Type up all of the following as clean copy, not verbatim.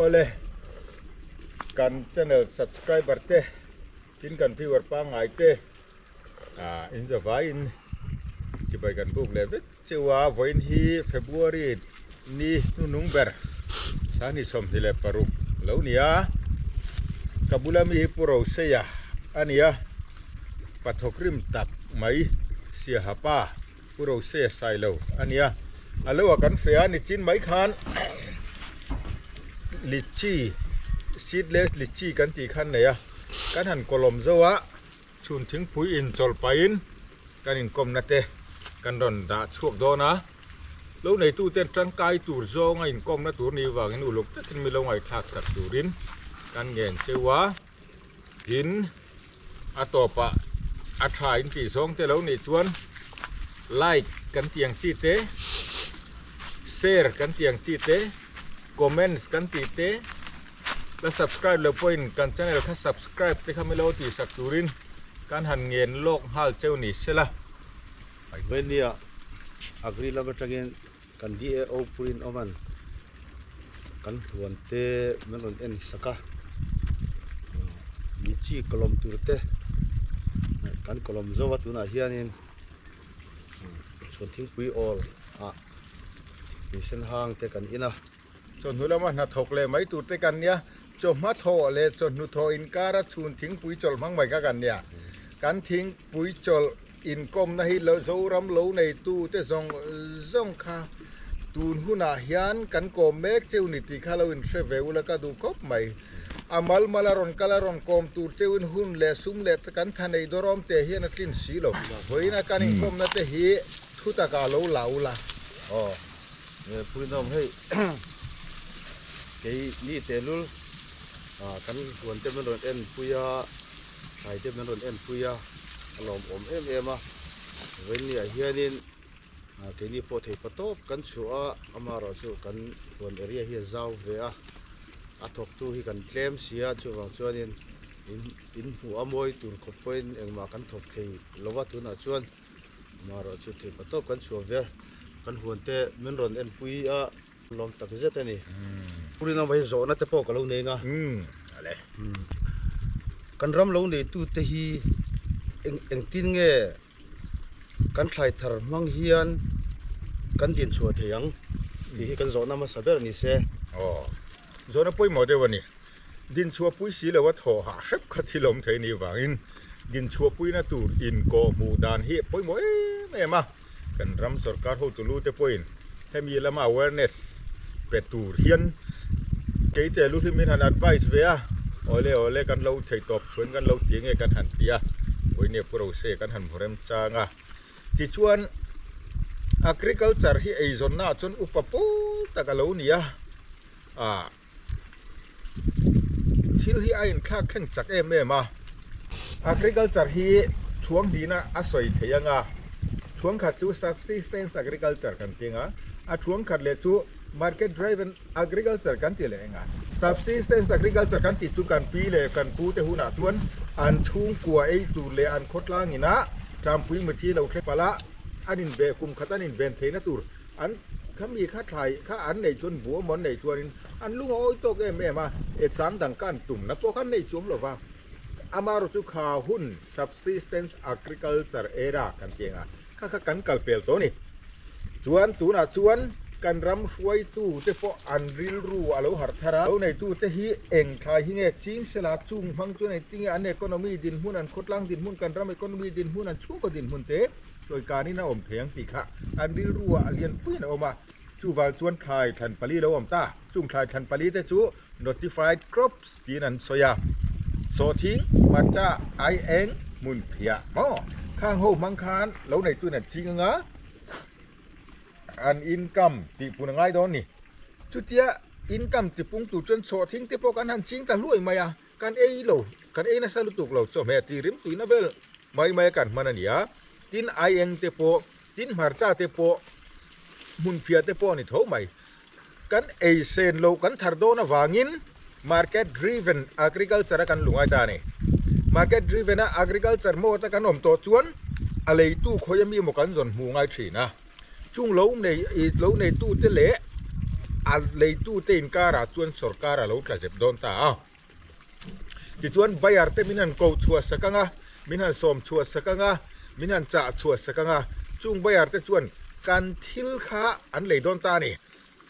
Awle kan channel subscriber te tin kan viewer pangngai te ah in zavaiin chibai kan buk leh vek cheu a vawiin hi February ni hnunung ber sangni 26 lo ni a ka bula mi hi Pu Roseia a ni a pathawk rim tak mai Siaha pa. Pu Rose Sailo a nia. A lo a kan feh a nichin mai khan litchi seedless litchi kan tih khan nei a kan han kawlawm zo a chhun thingpui inchawlh pahin kan inkawmna te kan rawn dah chhuak dawn a lo neitu ten tangkai tur zawnga inkawmna tur ni vangin uluk takin mi lo ngaihthlak sak turin kan ngen cheu a. Tin, a tawpah a tha in tih zawng te lo nih chuan like kan tih ang chi te, share kan tih ang chi te, comments kan tih te, la subscribe loh pawhin kan channel kha subscribe te kha milo tih sak turin kan han ngen lawk nghal cheu ni sela. Venia Agri lam atangin Kan DAO puiin awman kan huan te min rawn en sak a, litchi kawlawm tur te kan kawlawm zo a tunah hianin chhuan thingpui awl ah tuisen hang te kan in a. Chawhnu lama hnathawk leh mai tur te kan nia, chawhma thawh leh chawhnu thawh inkara chhun thingpui chawlh hmang mai kha kan nia. Kan thingpui chawlh Inkawmna hi Zoram lo neitute zawng zawng kha tun hunah hian kan kawm mek cheu ni tih kha lo inhre ve ula ka duh khawp mai. A mal mal a rawn kal a rawn kawm tur cheuin hun leh sum leh kan tha nei dawrawm te hian a tlin si lo. Vawiina kan inkawmna te hi thu takah lo la ula. Aw, Purinawm hei kei ni tehlul kan huan te min rawn enpui a. Thlai te min rawn enpui a, a lawmawm em em a, vawiinniah hianin keini pawh thei pa tawp kan chhuah a, amaherawh chu kan huan area hi a zau ve a, a thawktu hi kan tlem si a, chuvang chuanin in in hmuh a mawi tur khawp pawhin engmah kan thawk thei lo va tunah chuan amaherawh chu thei pa tawp kan chhuah ve a, kan huan te min rawn enpui a. Lawm tak zet a ni. Purin awm hi zawhna te pawh ka lo nei nga. Kan ram lo neitu te hi eng engtin nge kan thlai thar hmang hian kan din chhuah thei ang tih hi kan zawhna hmasa ber ni se. Aw, zawhna pawimawh deuh a ni. Din chhuah pui si lo a thaw hah hrep kha thil awm thei ni vangin din chhuah puina tur inkawh hmuh dan hi pawimawh em em a. Kan ram sorkar hotu lu te pawhin hemi lama awareness pe tur hian keite lu hi min han advice ve a, awle awle kan lo thei tawp chhuan kan lo ti nge kan han ti a, vawinia pu Rose kan han hmu rem chang a. Tichuan agriculture hi eizawnna ah chuan upa pawl tak a lo ni a, ah thil hi a inthlak thleng chak em em a agriculture hi thuang hnihna a sawi thei ang a thuang khat chu subsistence agriculture kan ti ang a a thuang khat leh chu market driven agriculture kan ti leh ang a subsistence agriculture kan tih chu kan pi leh kan pu te hunah chuan an chhungkua ei tur leh an khawtlang inah tlampui mithi lo thleng palh a an inve kum khat an inven theihna tur An khami kha thlai kha an neih chuan buh emaw an neih chuanin an lung a awi tawk em em a, e chang dang kha an tumna pawh kha an nei chuang lo va. Amaherawhchu chu kha hun subsistence agriculture era kan tih anga kha kha kan kal pel tawh a ni. Chuan tunah chuan kan ram hruaitu te pawh an rilru a lo harh thar a, lo neitu te hi eng thlai hi nge ching sela chung hmang chuan engtin nge an economy dinhmun, an khawtlang dinhmun, kan ram economy dinhmun, an chhungkaw dinhmun te Chawikanin a awm thei ang tih kha an rilruah a lian puiin a awm a, chuvang chuan thlai thlan pali lo awm ta. Chung thlai thlan pali te chu notified crops tiin an sawi a, sawhthing, hmarcha, aieng, hmunphiah maw khang ho hmang khan lo neituin an ching anga an income tih pun a ngai dawn ni. Chutia income tipung tur chuan sawhthing te pawh kan han ching ta hluai mai a. Kan ei lo, kan ei nasa lutuk lo chawhmeh tih rim tuina vel mai mai a kan hman a ni a, tin aieng te pawh, tin hmarcha te pawh, hmunphiah te pawh a ni tho mai. Kan ei sen loh kan thar dawn avangin market driven agriculture a kan lungai ta a ni. Market driven a agriculture mode a kan awm tawh chuan a leitu khawi ami emaw kan zawn hmuh ngai thin a. Chung lo nei lo neitute leh A leitute inkarah chuan sorkar a lo tla zep dawn ta a. Tichuan buyer te min han ko chhuah sak ang a, min han sawm chhuah sak ang a, min han chah chhuah sak ang a, chung buyer te chuan kan thil kha an lei dawn ta a ni.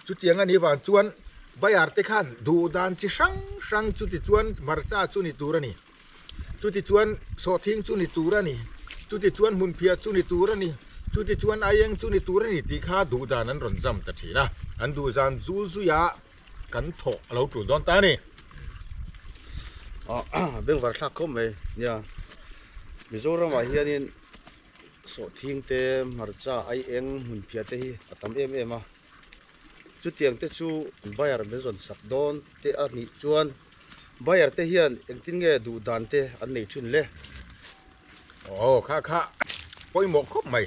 Chutiang a nih vang chuan buyer te khan duh dan chi hrang hrang chuti chuan hmarcha chu ni tur a ni. Chuti chuan sawhthing chu ni tur a ni. Chuti chuan hmunphiah chu ni tur a ni. Chuti chuan aieng chu ni tur a ni tih kha duh dan an rawn zam ta thin a. An duh zan zul zuia kan thawh a lo tul dawn ta a ni. Bengvar thlak khawp mai nia. Mizoramah hianin sawhthing te, hmarcha, aieng, hmunphiah te hi a tam em em a. Chutiang te chu buyer min zawn sak dawn te a nih chuan buyer te hian engtin nge duh dan te an nei thin le? Aw kha kha pawimawh khawp mai.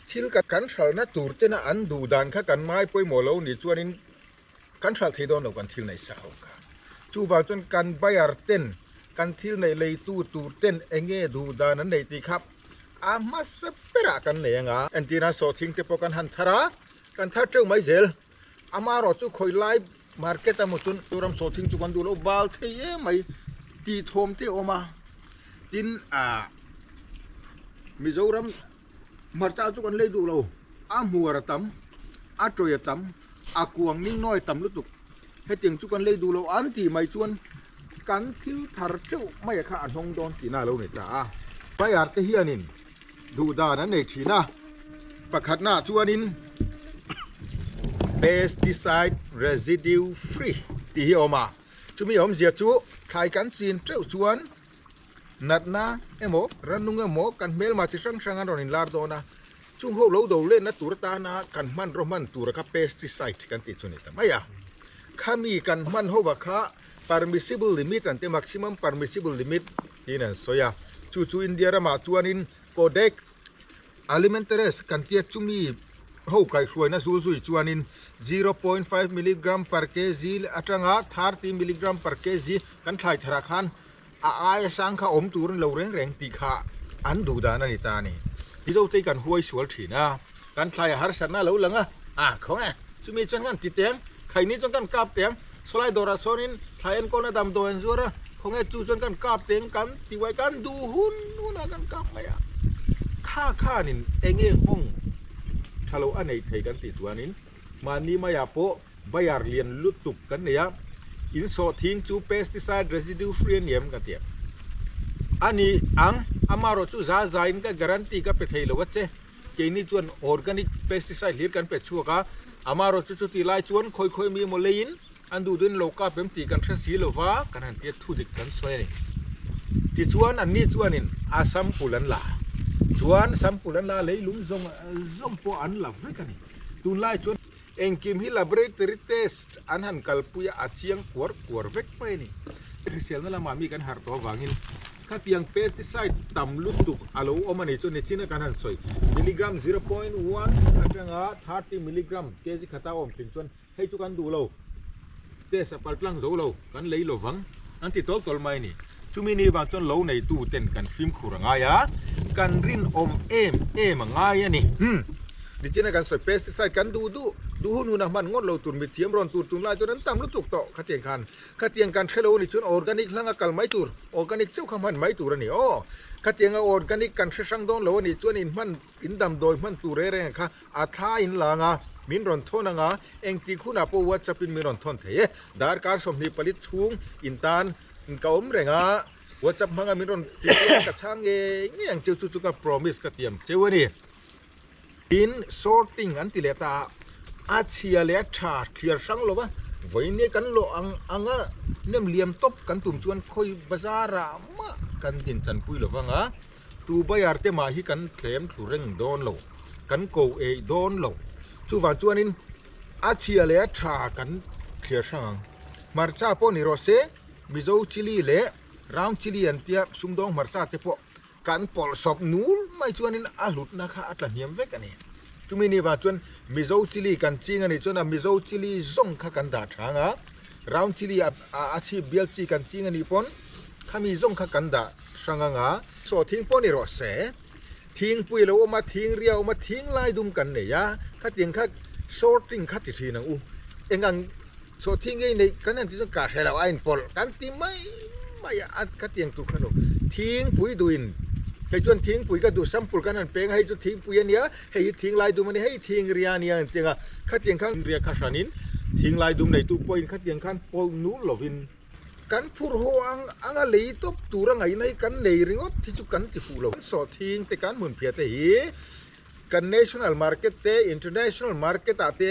Thil kan hralhna tur tena an duh dan kha kan ngai pawimawh lo nih chuanin kan hralh thei dawn lo kan thil neih sa ho kha. Chuvang chuan kan buyer ten kan thil neih leitu tur ten enge duh dan an neih tih kha a hmasa berah kan nei anga. Entirna sawhthing te pawh kan han thar a, kan thar teuh mai zel. Amaherawh chu khawi lai market a maw chuan ram sawhthing chu kan duh lo bal thei em mai tih thawm te a awm a. Tin ah Mizoram hmarcha chu kan lei duh lo, a hmuar a tam, a tawih a tam, a kuang ning nawi tam lutuk. Hetiang chu kan lei duh lo an tih mai chuan kan thil thar teuh mai kha a hnawng dawn tihna a lo ni ta a. Buyer te hianin duh dan an nei thin a, pakhatnaah chuanin pesticide residue free tih hi a awm a, chumi awmzia chu thlai kan chin teuh chuan natna emaw rannung emaw kan hmelma chi hrang hrang an rawn inlar dawn a, chung ho lo do lenna tur atana kan hmanraw hman tura kha pesticide kan tih chu a ni ta mai a. Khami kan hman hova kha permissible limit an ti a, maximum permissible limit tiin an sawi a, chu chu India ramah chuanin Codex Alimentarius kan tia chumi ho kaihhruaina zul zui chuanin 0.5 milligram per kg atanga 30 milligram per kg kan thlai tharah khan A aia sang kha awm tur an lo reng reng tih kha an duh dan a ni ta a ni. Mizote hi kan huai sual thin a, kan thlai a harsatna a lo lang a, a khawng e, chumi chuan kan ti teng, khaini chuan kan kap teng, sawlai dawrah sawnin thlai enkawlna damdawi an zuar a, khawng e chu chuan kan kap teng kan ti uai kan duh hun hunah kan kap mai a. Kha khanin enge nghawng tha lo a nei thei kan tih chuanin mahni maiah pawh Bayar lian lutuk kan nei a, in sawhthing chu pesticide residue free a ni em ka ti a. A ni ang, amaherawh chu za za in ka guarantee ka pe thei lo a che. Keini chuan organic pesticide hlir kan pe chhuak a, amaherawh chu chuti lai chuan khawi khawi mi emaw leiin an duh duhin lo kap em tih kan hre si lo va, kan han tia thu dik kan sawi a ni. Tichuan anni chuanin a sample an la, chuan sample an la a leilung zawng zawng pawh an la vek a ni. Tunlai chuan. Engkim hi laboratory test an han kalpui a, a chiang kuar kuar vek mai a ni. Hriselna lamah mi kan harh tawh avangin khatiang pesticide tam lutuk a lo awm a ni chu nichina kan han sawi milligram 0.1 atanga 30 milligram kg khata a awm thin chuan hei chu kan duh lo, test a pal tlang zo lo, kan lei lo vang an ti tawl tawl mai a ni. Chumi ni vang chuan lo neitu ten kan fimkhur a ngai a, kan rinawm em em a ngai a ni. Nichina kan sawi pesticide kan duh duh, duh hun hun a hman ngawt lo tur mithiam rawn tur tunlai chuan an tam lutuk tawh khatiang khan. Khatiang kan hre lo a ni chuan organic hlanga kal mai tur, organic chauh kha hman mai tur a ni aw. Khatianga organic kan hre hrang dawn lo a nih chuan in hman, in damdawi hman tur reng reng kha a thla in lang a, min rawn thawn anga engtik hunah pawh WhatsApp in min rawn thawn thei e. Darkar 24 chhung in tan ka awm reng a, WhatsApp hmanga min rawn tih chuan ka chhang ngei ngei ang cheu chu chu ka promise ka tiam cheu a ni. Tin, sorting an ti leh ta a, a chhia leh a tha thliar hrang lo va, vawiin kan lawh ang anga nem liam tawp kan tum chuan khawi bazar ah mah kan inchanpui lo vang a, tu bayar te mah hi kan thlem thlu reng dawn lo, kan ko eih dawn lo. Chuvang chuanin a chhia leh a tha kan thliar hrang ang. Hmarcha pawh ni rawh se, Mizo chilli leh round chilli an tia sumdawng hmarcha te pawh Kan pawlhsawp nul mai chuanin a hlutna kha a tla hniam vek a ni. Chumi ni vang chuan Mizo chilli kan ching a nih chuan a Mizo chilli zawng kha kan dah thang a, round chilli a a chhip bial chi kan ching a nih pawn khami zawng kha kan dah hrang ang a. Sawhthing pawh ni rawh se, thingpui lo awm a, thingria awm a, thinglai dum kan nei a, khatiang kha sorting kha ti thin ang u. Eng ang sawhthing ngei neih kan han tih chuan ka hre lo a inpawlh kan ti mai mai a, ka tiang tur kha lo. Thingpui duhin kei chuan thingpui ka duh sample kan han peng a, hei chu thingpui a nia, hei hi thing lai dum a nia, hei thing ria a nia an ti ang a, khatiang khan ria kha hranin thing lai dum neitu pawhin khatiang khan pawlh nul lovin kan phurh haw ang anga lei tawp tur a ngaihna hi kan nei ringawt hi chu kan ti fuh lo. Sawhthing te kan hmunphiah te hi kan national market te international market ah te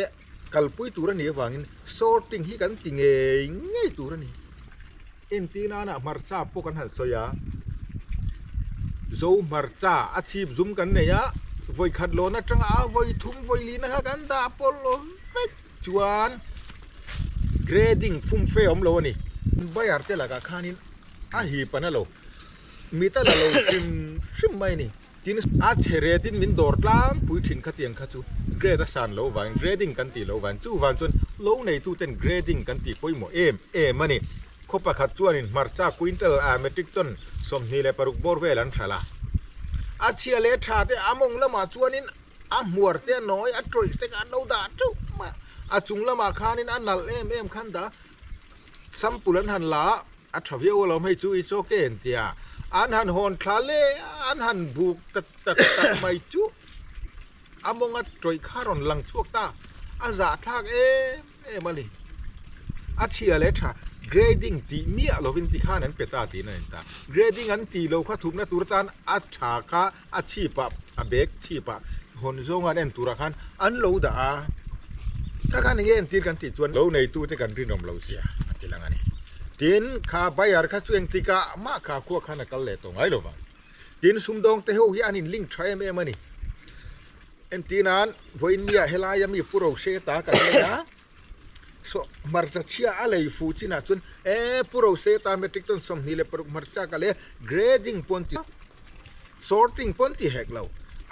kalpui tur a nih avangin sorting hi kan ti ngei ngei tur a ni. Entir nana hmarcha pawh kan han sawi a, zo hmarcha a chhip zum kan nei a, vawi khat lawn atanga a vawi thum vawi lihna kha kan dah pawlh vek chuan grading fumfe a awm lo a ni. Buyer te lakah khanin a hip a na lo, mit a la lo hrim hrim mai a ni. Tin, a chhe retin min dawr tlangpui thin khatiang kha chu grade a san lo vangin grading kan tih loh vangin chuvang chuan lo neituten grading kan tih pawimawh em em a ni. Khaw pakhat chuanin hmarcha quintal a metric ton 26 bawr vel an hralh a. A chhia leh tha te a mawng lamah chuanin a hmuar te a nawi a tawih te kha an lo dah teuh mai a. A chung lamah khanin a nalh em em khan dah sample an han la a. A tha viau alawm hei chu i chaw ke an tia an han hawn thla le an han buk ta tak tak mai chu a mawnga tawih kha rawn lang chhuak ta a zah thlak em em a ni a chhia leh tha grading tih miah lovin tikhan an pe ta tiin a in ta grading an tih loh kha thupna tur atan a tha kha a chhip ah a bag chhip ah hawn zawng an en turah khan an lo dah a kha khan enge entir kan tih chuan lo neitu te kan rinawm lo zia a ti lang a ni tin kha buyer kha chu engtik ah mah kha khua khan a kal leh tawh ngai lo vang tin sumdawng te ho hi an in link tha em em a ni entir nan vawiin mi ah helai a mi pu ro se ta kan nei a. Saw hmarcha chhia a lei fu chinah chuan e pu Rose ta metric ton 26 hmarcha ka leh grading pawn ti sorting pawn ti hek lo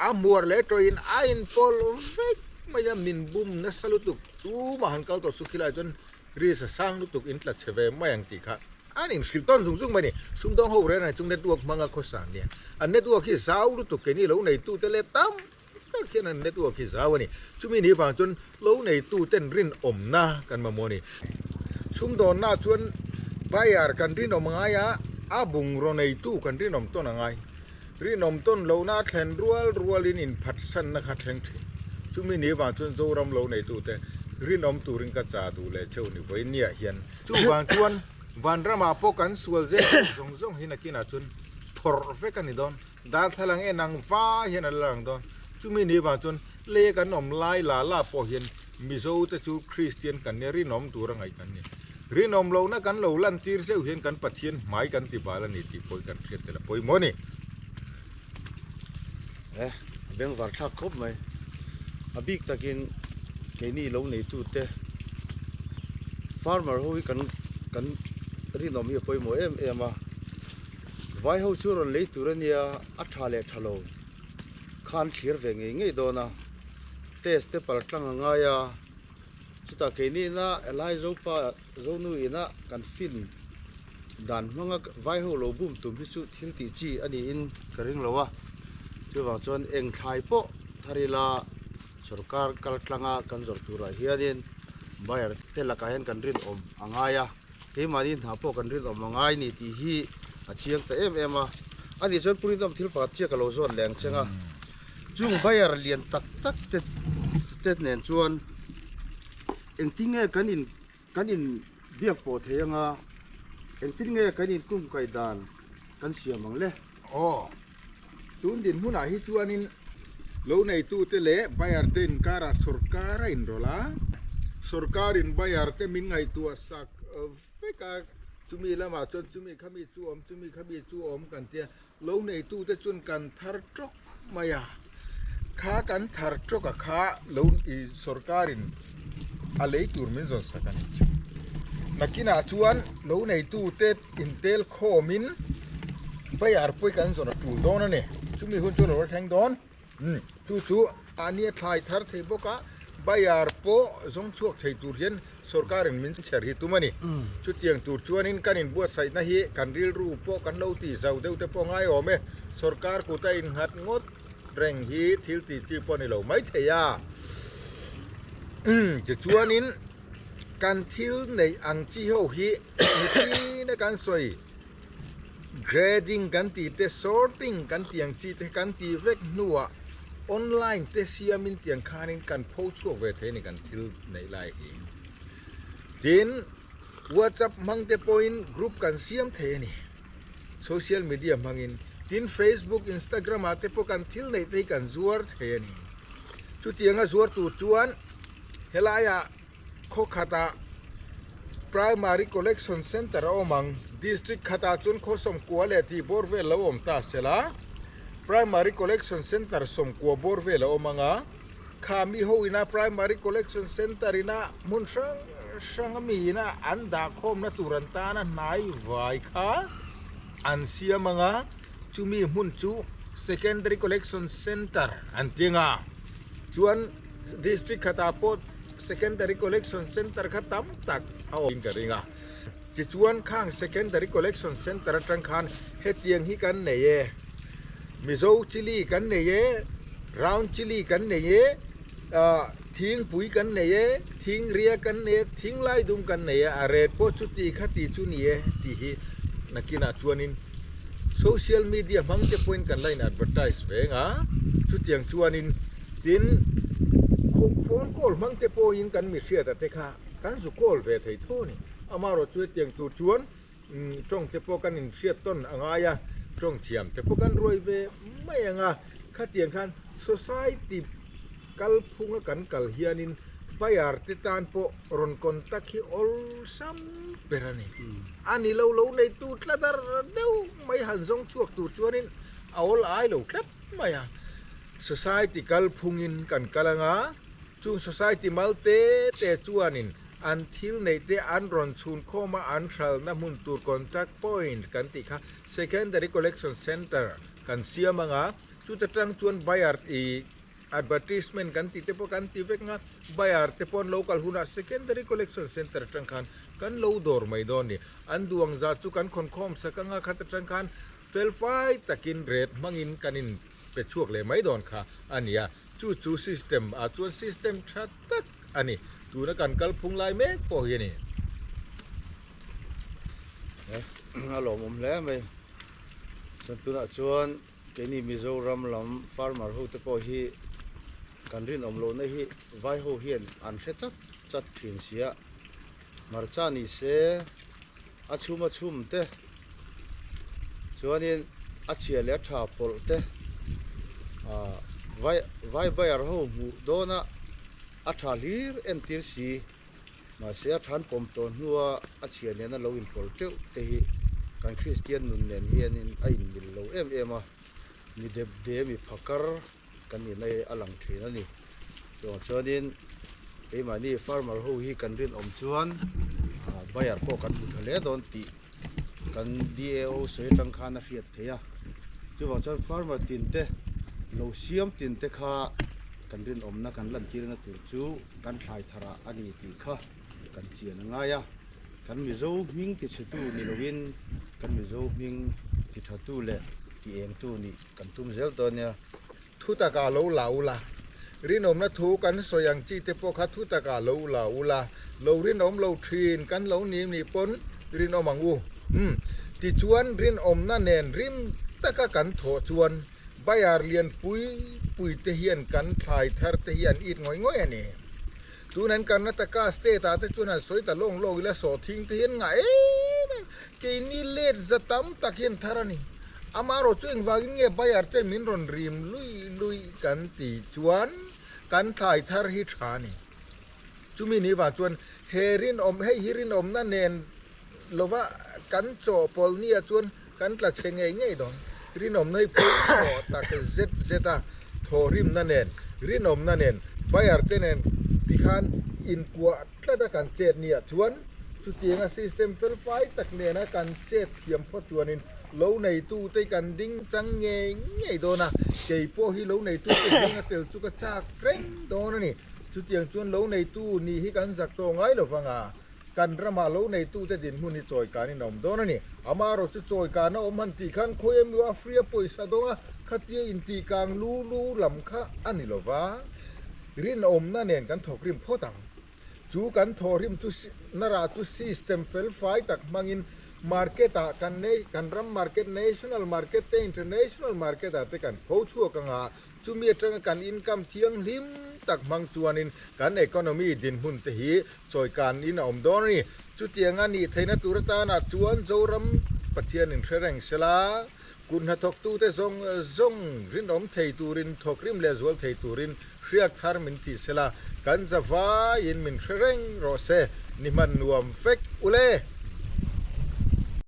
a hmuar leh tawhin a inpawl vek mai a min bum nasa lutuk tumah han kal tawh chu khilai chuan risk a sang lutuk in tla chhe ve mai ang tih kha an inhrilh tawn zung zung mai a ni sumdawng ho reng reng chung network hmanga khawsa an nia an network hi zau lutuk keini lo neitute leh tam Tak hian an network hi zau a ni. Chumi ni vang chuan lo neitu ten rinawmna kan mamawh a ni. Chhumdawnna chuan buyer kan rinawm a ngai a, a bungraw neitu kan rinawm tawn a ngai. Rinawm tawn lohna a thlen rual rualin inphatsanna kha thleng thin. Chumi ni vang chuan Zoram lo neitute rinawm turin ka cha duh leh cheu ni vawinia hian. Chuvang chuan vanramah pawh kan sual zel zawng zawng hi nakinah chuan thawrh vek a ni dawn. Darthlalang en ang va hian a la lang dawn. Chumi ni vang chuan lei kan awm lai la la pawh hian Mizo te chu Kristian kan nia rinawm tur a ngaih kan ni. Rinawm lohna kan lo lantir zeuh hian kan Pathian hmai kan ti bal a ni tih pawh hi kan hriat tel a pawimawh a ni. E, a bengvar thlak khawp mai. A bik takin keini lo neitute farmer ho hi kan kan rinawm hi a pawimawh em em a. Vai ho chu rawn lei tur a nia, a tha leh tha lo khan thlir ve ngei ngei dawn a, test te pal tlang a ngai a, chutah keini ina helai Zopa Zonu ina kan fin dan hmanga vai ho lo bum tum hi chu thil tih chi a niin ka ring lo a, chuvang chuan eng thlai pawh thar ila sorkar kal tlanga kan zawrh turah hianin buyer te lakah hian kan rinawm a ngai a. Keimahni hna pawh kan rinawm a ngai ni tih hi a chiang ta em em a. Ani chuan Pu Rinawm thil pakhat chiah ka lo zawt leng cheng a. Chung buyer lian tak tak te te nen chuan engtin nge kan in kan in biak pawh thei anga engtin nge kan in kum kai dan kan siam ang le? Aw, tun dinhmunah hi chuanin lo neitute leh buyer te inkarah sorkar a inrawlh a, sorkarin buyer te min ngaihtuah sak vek a, chumi lamah chuan chumi khami chu awm, chumi khami chu awm kan tia, lo neitute chuan kan thar tawk mai a, kha kan thar tawk a kha lo sorkarin a lei tur min zawn sak a ni chu. Nakinah chuan lo neitute intel khawmin bayar pawi kan zawn a tul dawn a ni. Chumi hun chu a lo la thleng dawn. Umm chu chu mahni a thlai thar thei bawk a, bayar pawh zawng chhuak thei tur hian sorkarin min chher hi tum a ni. Chutiang tur chuanin kan inbuatsaihna hi kan rilru pawh kan lo tih zau deuh te pawh a ngaiawm e. Sorkar kut a innghat ngawt reng hi thil tih chi pawh a ni lo maithei a. Umm tichuanin. Kan thil neih ang chi ho hi nichina kan sawi grading kan tih te sorting kan tih ang chi te kan tih vek hnuah online te siamin tiang khanin kan pho chhuak ve thei a ni kan thil neih lai hi. Tin, WhatsApp hmang te pawhin group kan siam thei a ni. Social media hmangin. Tin, Facebook, Instagram ah te pawh kan thil neih te hi kan zuar thei a ni. Chutianga zuar tur chuan helaiah khaw khatah Primary Collection Centre a awm ang. District khatah chuan khaw sawmkua leh tih bawr vel lo awm ta sela, Primary Collection Centre sawmkua bawr vel a awm ang a. Kha mi ho ina Primary Collection Centre ina hmun hrang hrang a mi ina an dah khawmna tur an tana hnai vai kha an siam ang a, chumi hmun chu Secondary Collection Centre an ti ang a. Chuan District khatah pawh Secondary Collection Centre kha tam tak a awm ka ring a. Tichuan khang Secondary Collection Centre atang khan hetiang hi kan nei e. Mizo chilli kan nei e, Round chilli kan nei e, thingpui kan nei e, thingria kan nei e, thinglaidum kan nei e, a ret pawh chuti kha ti chu ni e tih hi nakinah chuanin Social media hmang te pawhin kan la in advertise ve ang a, chutiang chuanin tin phone call hmang te pawhin kan mi hriat a te kha kan zu call ve thei tho a ni. Amaherawh chu hetiang tur chuan tawng te pawh kan in hriat tawn a ngai a, tawng thiam te pawh kan ruai ve mai ang a, khatiang khan society kalphunga kan kal hianin buyer te tan pawh rawn contact hi awlsam ber a ni. A ni lo lo neitu tlat a deuh mai han zawng chhuak tur chuanin a awl ai lo tlat mai a. Society kalphungin kan kal anga chung society mal te te chuanin an thil neih te an rawn chhun khawm a an hralna hmun tur contact point kan tih kha secondary collection centre kan siam anga chuta tang chuan buyer ih Advertisement kan tih te pawh kan ti vek nga, buyer te pawh an lo kal hunah secondary collection centre atang khan kan lo dawr mai dawn ni. An duang zat chu kan khawn khawm sak anga khat atang khan fel fai takin ret hmangin kan in pe chhuak leh mai dawn kha a ni a. Chu chu system ah chuan system tha tak a ni. Tuna kan kalphung lai mek pawh hi a ni. A lawmawm hle mai. Chuan tunah chuan. Keini Mizoram lam farmer ho te pawh hi kan rinawm lohna hi vai ho hian an hre chat chat thin sia. Hmarcha ni se a chhum a chhum te chuanin a chhia leh a tha pawlh te ah vai vai buyer ho hmuh dawna a tha hlir entir si. Mahse a than pawm tawh hnua a chhia nena lo inpawlh teuh te hi kan Kristian nun nen hianin a inmil lo em em a, mi dep de mi phakar kan nihna hi a lang thin a ni. Chuvang chuanin keimahni farmer ho hi kan rinawm chuan buyer pawh kan hmu tha hle dawn tih kan DAO sawi atang khan a hriat theih a. Chuvang chuan farmer tin te lo siam tin te kha kan rinawmna kan lantirna tur chu kan thlai thar ah a ni tih kha kan chian a ngai a, kan Mizo hming ti chhetu ni loin kan Mizo hming ti thatu leh ti engtu nih kan tum zel dawn nia. Thu takah lo la ula, rinawmna thu kan sawi ang chi te pawh kha thu takah lo la ula, lo rinawm lo thin kan lo ni nih pawn rinawm ang u. Umm, tichuan rinawmna nen rim taka kan thawh chuan Bayar lian pui pui te hian kan thlai thar te hi an it ngawih ngawih a ni. Tun an Karnataka state ah te chuan han sawi ta lawng lawng ila sawhthing te hian ngah em em keini let za tam tak hian thar a ni. Amaherawh chu engvangin nge Bayar ten min rawn rim lui lui kan ti chuan kan thlai thar hi tha a ni. Chumi ni vang chuan he rinawm hei hi rinawmna nen lova kan chawhpawlh nia chuan kan tla chhe ngei ngei dawn. Rinawmna hi pawimawh tak zet zet a, thawhrimna nen, rinawmna nen, buyer te nen tikhan inkuah tlat a kan chet nia chuan chutianga system fel fai tak nena kan chet thiam phawt chuanin lo neitute kan ding chang ngei ngei dawn a, kei pawh hi lo neitute zinga tel chu ka chak reng dawn a ni. Chutiang chuan lo neitu nih hi kan zak tawh ngai lo vang a. Kan ramah lo neitute dinhmun hi chawi kanin a awm dawn a ni. Amaherawh chu chawi kan a awm han tih khan khawi emaw a free a pawisa dawn a, khatia intih kang lu lu lam kha a ni lo va. Rinawmna nen kan thawk rim phawt ang. Chu kan thawhrim chu na rah chu system fel fai tak hmangin market ah kan nei kan ram market national market te international market ah te kan pho chhuak anga chumi atanga kan income thianghlim tak hmang chuanin kan economy dinhmun te hi chawikan in a awm dawn a ni. Chutianga nih theihna tur atana chuan Zoram Pathian in hre reng sela Kut hnathawktute zawng zawng rinawm thei turin, thawkrim leh zual thei turin hriak thar min tih sela, kan zavaiin min hre reng rawh se, ni hman nuam vek ule!